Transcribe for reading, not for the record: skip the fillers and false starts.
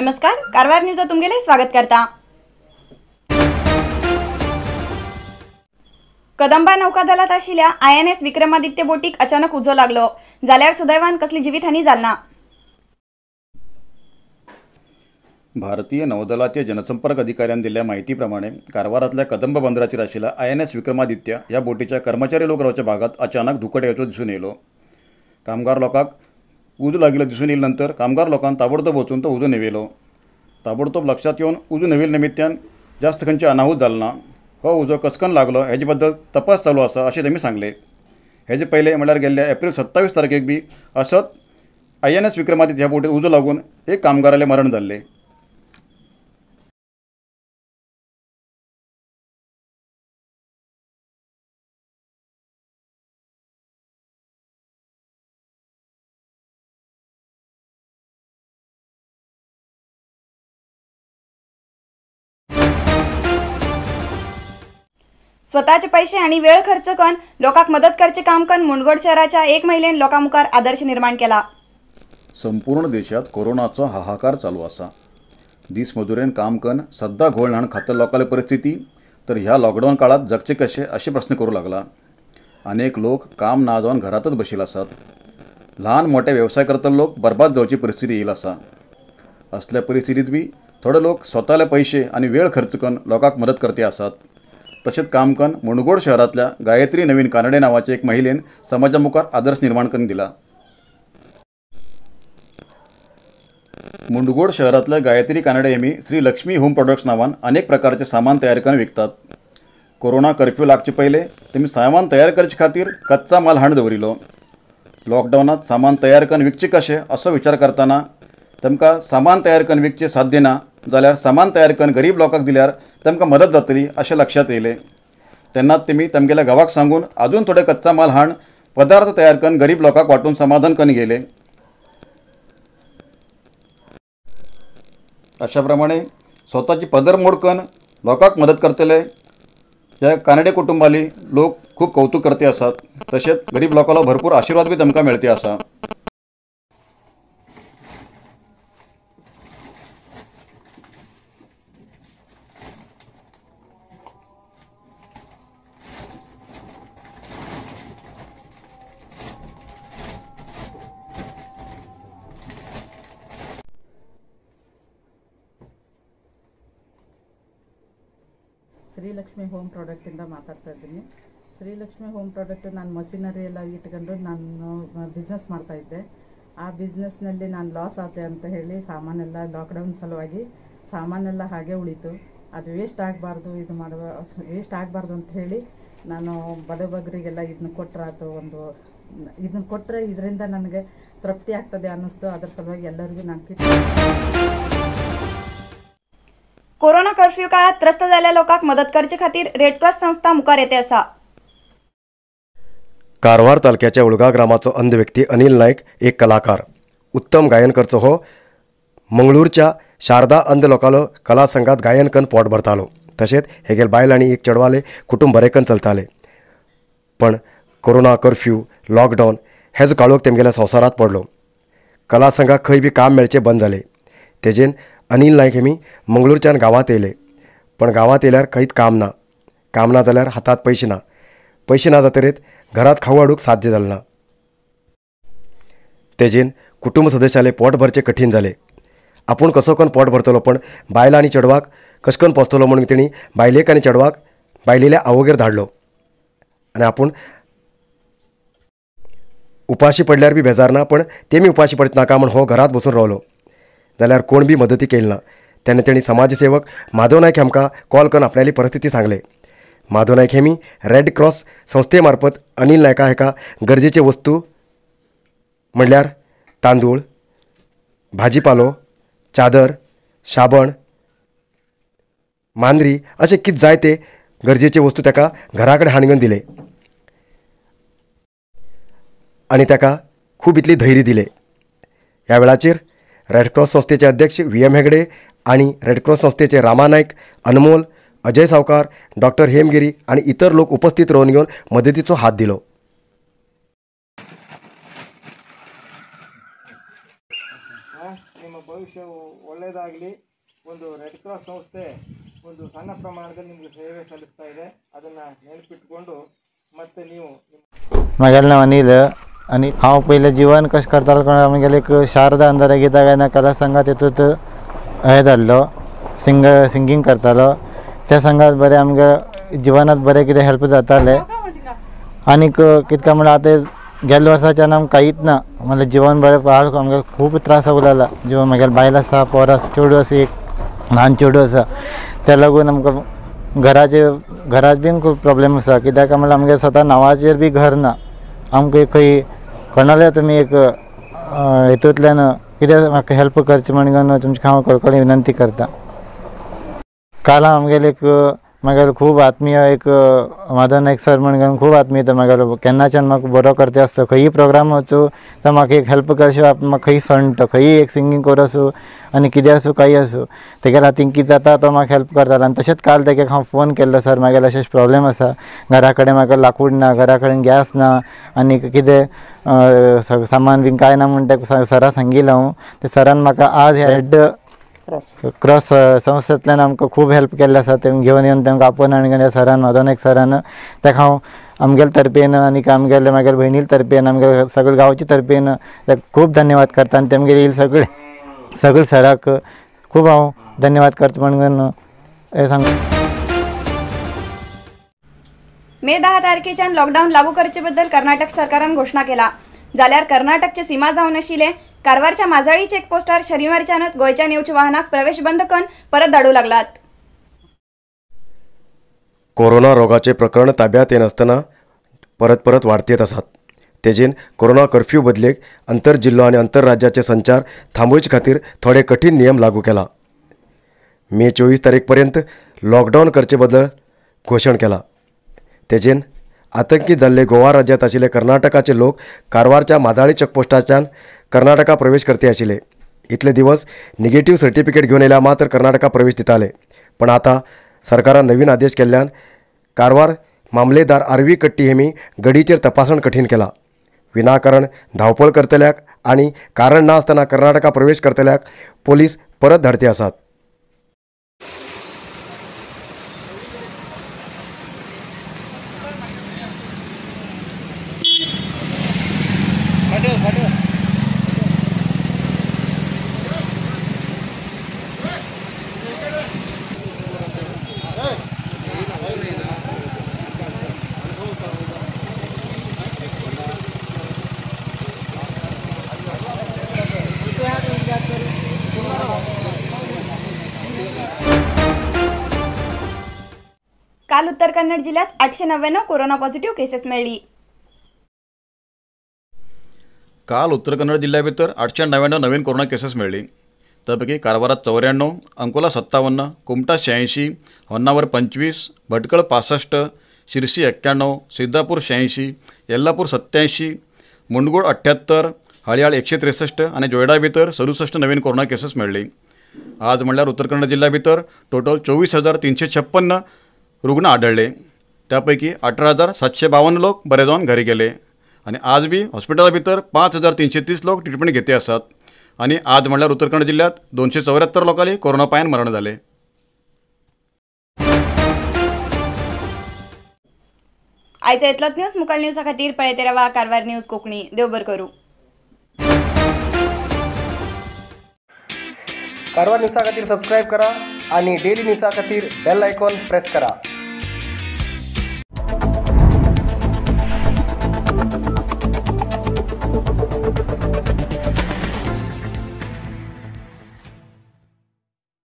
नमस्कार, कारवार न्यूजात तुमगेले स्वागत करता। कदंबा नौकादलात आशिल्ल्या INS Vikramaditya बोटीक अचानक उजो लागलो, जाल्यार सुदैवान कसली जीवितहानी जाली ना। भारतीय नौदलाचे जनसंपर्क अधिकाऱ्यान दिल्ल्या माहिती प्रमाणे कारवारांतल्या कदंब बंदराचेर आशिल्ल्या INS Vikramaditya ह्या बोटीच्या कर्मचारी लोक रावच्या भागात अचानक धुकट येवचो दिसून येयलो। कामगार लोकांक उजो लागिल्लो दिसून येयले नंतर कामगार लोकांन ताबडतोब वचून तो उजो न्हेवयलो। ताबडतोब लक्षात येवन उजो न्हेवयले निमित्तान जास्त खंयचे अनाहूत जालो ना। हो उजो कसकन लागलो हेजे बद्दल तपास चालू आसा अशें तेमी सांगलें। हेजे पयलें म्हणल्यार गेल्ल्या एप्रिल 27 तारखेक बी असत INS Vikramaditya ह्या बोटीत उजो लागून एक कामगारालें मरण जाल्लें। स्वतःचे पैसे आणि वेळ खर्च करून लोकांक मदत करचे काम करून मुंडगोड शहराच्या एक महिलेन लोकां मुखार आदर्श निर्माण केला। संपूर्ण देशात कोरोनाचो हाहाकार चालू आसा। दीस मजुरेन काम करून सद्दां घोळ न्हाण खातल्या लोकांली परिस्थिती तर ह्या लॉकडावन काळात जगचे कशे अशे प्रश्न करूं लागला। अनेक लोक काम ना जावन घरातच बशिल्ले आसात। ल्हान मोठे वेवसाय करतले लोक बर्बाद जावची परिस्थिती येयली आसा। असल्या परिस्थितीत बी थोडे लोक स्वताले पैसे आनी वेळ खर्च करून लोकांक मदत करते आसात। तशेंच काम करून मुंडगोड शहरांतल्या गायत्री नवीन कानडे नावाचे एक महिलेन समाजा मुखार आदर्श निर्माण करून दिला। मुंडगोड शहरांतल्या गायत्री कानडे हेमी श्री लक्ष्मी होम प्रोडक्ट्स नावान अनेक प्रकारचे सामान तयार करून विकतात। कोरोना कर्फ्यू लागचे पयले तेमी सामान तयार करचे खातीर कच्चा माल हाडून दवरिलो। लॉकडावनात सामान तयार करून विकचे कशें असो विचार करतना तांकां सामान तयार करून विकचें साध्य ना जाल्यार सामान तयार करून गरीब लोकांक दिल्यार तांकां मदत जातली अशें लक्षात येयलें। तेन्नाच तेमी तांगेल्या घोवाक सांगून अजून थोडे कच्चा माल हाड पदार्थ तयार करून गरीब लोकांक वांटून समाधान करून गेले। अशा प्रमाणे स्वताची पदर मोड करून लोकांक मदत करतले ह्या कानडे कुटुंबाली लोक खूब कौतुक करते आसात। तशेंच गरीब लोकांलो भरपूर आशिर्वाद बी तांकां मेळते आसा। ಶ್ರೀಲಕ್ಷ್ಮಿ ಹೋಮ್ ಪ್ರಾಡಕ್ಟಿಂದ ಮಾತಾಡ್ತಾ ಇದ್ದೀನಿ. ಶ್ರೀಲಕ್ಷ್ಮಿ ಹೋಮ್ ಪ್ರಾಡಕ್ಟ್ ನಾನು ಮಷಿನರಿ ಎಲ್ಲ ಇಟ್ಕೊಂಡು ನಾನು ಬಿಸ್ನೆಸ್ ಮಾಡ್ತಾಯಿದ್ದೆ. ಆ ಬಿಸ್ನೆಸ್ನಲ್ಲಿ ನಾನು ಲಾಸ್ ಆತೆ ಅಂತ ಹೇಳಿ ಸಾಮಾನೆಲ್ಲ ಲಾಕ್ಡೌನ್ ಸಲುವಾಗಿ ಸಾಮಾನೆಲ್ಲ ಹಾಗೆ ಉಳಿತು. ಅದು ವೇಸ್ಟ್ ಆಗಬಾರ್ದು, ಇದು ಮಾಡುವ ವೇಸ್ಟ್ ಆಗಬಾರ್ದು ಅಂತ ಹೇಳಿ ನಾನು ಬಡಬಗ್ರಿಗೆಲ್ಲ ಇದನ್ನ ಕೊಟ್ಟರಾತು, ಒಂದು ಇದನ್ನ ಕೊಟ್ಟರೆ ಇದರಿಂದ ನನಗೆ ತೃಪ್ತಿ ಆಗ್ತದೆ ಅನ್ನಿಸ್ತು. ಅದರ ಸಲುವಾಗಿ ಎಲ್ಲರಿಗೂ ನಾನು कोरोना कर्फ्यू काळात त्रस्त जाल्ल्या लोकांक मदत करचे खातीर रेड क्रॉस संस्था मुखार येते आसा। कारवार तालुक्याच्या उळगा ग्रामाचो अंध व्यक्ती अनिल नायक एक कलाकार, उत्तम गायन करचो हो मंगळूरच्या शारदा अंध लोकांलो कला संघात गायन करून पोट भरतालो। तशेंच हेगेल बायल आनी एक चेडवाले कुटुंब बरें करून चलताले। पण कोरोना कर्फ्यू लॉकडावन हेजो काळोख तेमगेल्या संवसारांत पडलो। कला संघाक खंय बी काम मेळचें बंद जालें। तेजेन अनिल नायक हेमी मंगळूरच्यान गांवांत येयले, पण गांवांत येयल्यार खंयच काम ना, काम ना जाल्यार हातांत पयशे ना, पयशे ना जातरीत घरांत खाऊ हाडूंक साध्य जालें ना। तेजेन कुटुंब सदस्याले पोट भरचें कठीण जालें। आपूण कसो करून पोट भरतलो पण बायलां आनी चेडवाक कशें करून पोसतलो म्हणून तेणी बायलेक आनी चेडवाक बायलेल्या आवोगेर धाडलो आनी आपूण उपाशी पडल्यार बी बेजार ना, पण तेमी उपाशी पडत नाका म्हूण हो घरांत बसून रावलो। जाल्यार कोण बी मदती केली ना। तेन्ना तेणी समाजसेवक माधव नायक हांकां कॉल करून आपल्याली परिस्थिती सांगले। माधव नायक हेमी रेड क्रॉस संस्थे मार्फत अनिल नायका हेका गरजेचे वस्तू म्हणल्यार तांदूळ, भाजीपालो, चादर, साबण, मांद्री अशें कितें जाय ते गरजेचे वस्तू ताका घरा कडेन हाडून घेवन दिले आनी ताका खूब इतली धैर्य दिले। ह्या वेळाचेर रेड क्रॉस संस्थेचे अध्यक्ष VM Hegde आणि रेड क्रॉस संस्थेचे रामा नायक, अनमोल, अजय सावकार, डॉक्टर हेमगिरी आणि इतर लोक उपस्थित राहून घेवन मदतीचो हात दिलो। ನಿಮ್ಮ ಭವಿಷ್ಯವು ಒಳ್ಳೆಯದಾಗಲಿ. ಒಳ್ಳೆಯದಾಗಲಿ. ಒಂದು ರೆಡ್ ಕ್ರಾಸ್ ಸಂಸ್ಥೆ ಒಂದು ಸಣ್ಣ ಪ್ರಮಾಣದಲ್ಲಿ ನಿಮಗೆ ಸೇವೆ ಸಲ್ಲಿಸ್ತಾ ಇದೆ, ಅದನ್ನು ನೆನಪಿಟ್ಟುಕೊಂಡು ಮತ್ತೆ ನೀವು म्हगेलें नांव अनिल आनी हांव पयलें जीवन कशें करतालो कोण आमगेले एक शारदा अंधरगीता गायन कला संघात तितूंत हें जाल्लो सिंगींग करतालो. त्या संघात बरें आमगे जिवनात बरें कितें हेल्प जातालें. आनीक कितें काय म्हणल्यार आतां गेल्ल्या वर्साच्यान आमकां कांयच ना, म्हणल्यार जिवन बरें पाड आमकां खूब त्रास जाला. जिवन म्हगेलें बायल आसा, पोर आसा, चेडूं आसा, एक ल्हान चेडूं आसा, त्या लागून आमकां घराच बीन खूब प्रॉब्लेम आसा. कित्याक म्हणल्यार आमगे स्वता नांवाचेर बी घर ना. आमकां खंय कोणाले तुमी एक हेतूंतल्यान कितें म्हाका हेल्प करचें म्हणून तुमचे हांव कळकळी विनंती करता. काल हांव आमगेले एक म्हागेलो खूब आत्मीय एक माधव नायक सर म्हणून खूब आत्मीय म्हागेलो, केन्नाच्यान म्हाका बरो करता आसता. खंयी प्रोग्राम वचूं तो म्हाका एक हेल्प करशी, म्हाका खंय सणटा, खंयी एक सिंगींग करूं आसूं आनी कितें आसूं कांय आसूं तेगेल्या हातीन कितें जाता तो म्हाका हेल्प करतालो. आनी तशेंच काल तेका हांव फोन केल्लो, सर म्हागेले अशें प्रॉब्लेम आसा, घरा कडेन म्हाका लाकूड ना, घरा कडेन गॅस ना आनी कितें सामान बीन कांय ना म्हूण त्या सरा सांगिल्लें हांव. ते सरान म्हाका आज रेड क्रॉस संस्थेंतल्यान आमकां खूब हेल्प केल्लें आसा. तें घेवन येवन तांकां आपोवन हाडून सरान, माधव नायक सरान, ताका हांव आमगेले तर्फेन आनी आमगेले म्हागेले भयणीले तर्फेन आमगेले सगळे गांवचे तर्फेन ताका खूब धन्यवाद करता. आनी तेमगेले येयले सगळे सगळे सराक खूब हांव धन्यवाद करता म्हणून हें सांग. मे 10 तारखेच्यान लॉकडाऊन लागू करचे बद्दल कर्नाटक सरकारान घोषणा केला. जाल्यार कर्नाटकचे सीमा जावन आशिल्ले कारवारच्या माजाळी चेकपोस्टार शनिवारच्यानच गोंयच्यान येवच्या वाहनाक प्रवेश बंद करून परत धाडू लागलात. कोरोना रोगाचे प्रकरण ताब्यात येनासतना परत परत वाडत येत आसात. तेजेन कोरोना कर्फ्यू बदलेक आंतरजिल्लो आनी आंतरराज्याचे संचार थांबोवचे खातीर थोडे कठीण नियम लागू केला. मे 24 तारीख पर्यंत लॉकडावन करचे बदल घोशण केला. तेजेन आतंकी जाल्ले गोवा राज्यात आशिल्ले कर्नाटकाचे लोक कारवारच्या माजाळी चेकपोस्टाच्यान कर्नाटका प्रवेश करते आशिल्ले. इतले दिवस निगेटिव्ह सर्टिफिकेट घेवन येयल्यार मात्र कर्नाटका प्रवेश दिताले, पण आतां सरकारान नवीन आदेश केल्ल्यान कारवार मामलेदार आरवी कट्टी हेमी गडीचेर तपासण कठीण केला. विनाकारण धांवपळ करतल्याक आनी कारण ना आसतना कर्नाटका प्रवेश करतल्याक पोलीस परत धाडते आसात. काल उत्तर कन्नड जिल्ह्यात 899 कोरोना पॉझिटिव्ह केसेस मेळ्ळी. काल उत्तर कन्नड जिल्ह्याभितर 899 नवीन कोरोना केसेस मेळ्ळी. त्यापैकी कारवारात 94, अंकोला 57, कुमटा 86, होन्नावर 25, भटकळ 65, शिरसी 91, सिद्धापूर 86, येल्लापूर 87, मुंडगोड 78, हळयाळ 163 आणि जोयडा भितर 67 नवीन कोरोना केसेस मेळ्ळी. आज म्हणल्यार उत्तर कन्नड जिल्ह्या भितर टोटल 24,356 रुग्ण आढळले. त्यापैकी 18,752 लोक बरे जावन घरी गेले आनी आज बी हॉस्पिटला भितर 5,330 लोक ट्रिटमेंट घेते आसात. आनी आज म्हणल्यार उत्तर कन्नड जिल्ह्यात 274 लोकांनी कोरोना पायान मरण जालें. आयचा इतलोच न्यूज. मुखाल न्यूजा खातीर पळयत रावा कारवार न्यूज कोंकणी. देव बरें करूं. कारवार न्यूजा खातीर सबस्क्रायब करा आणि डेली न्यूजा खातीर बेल आयकॉन प्रेस करा.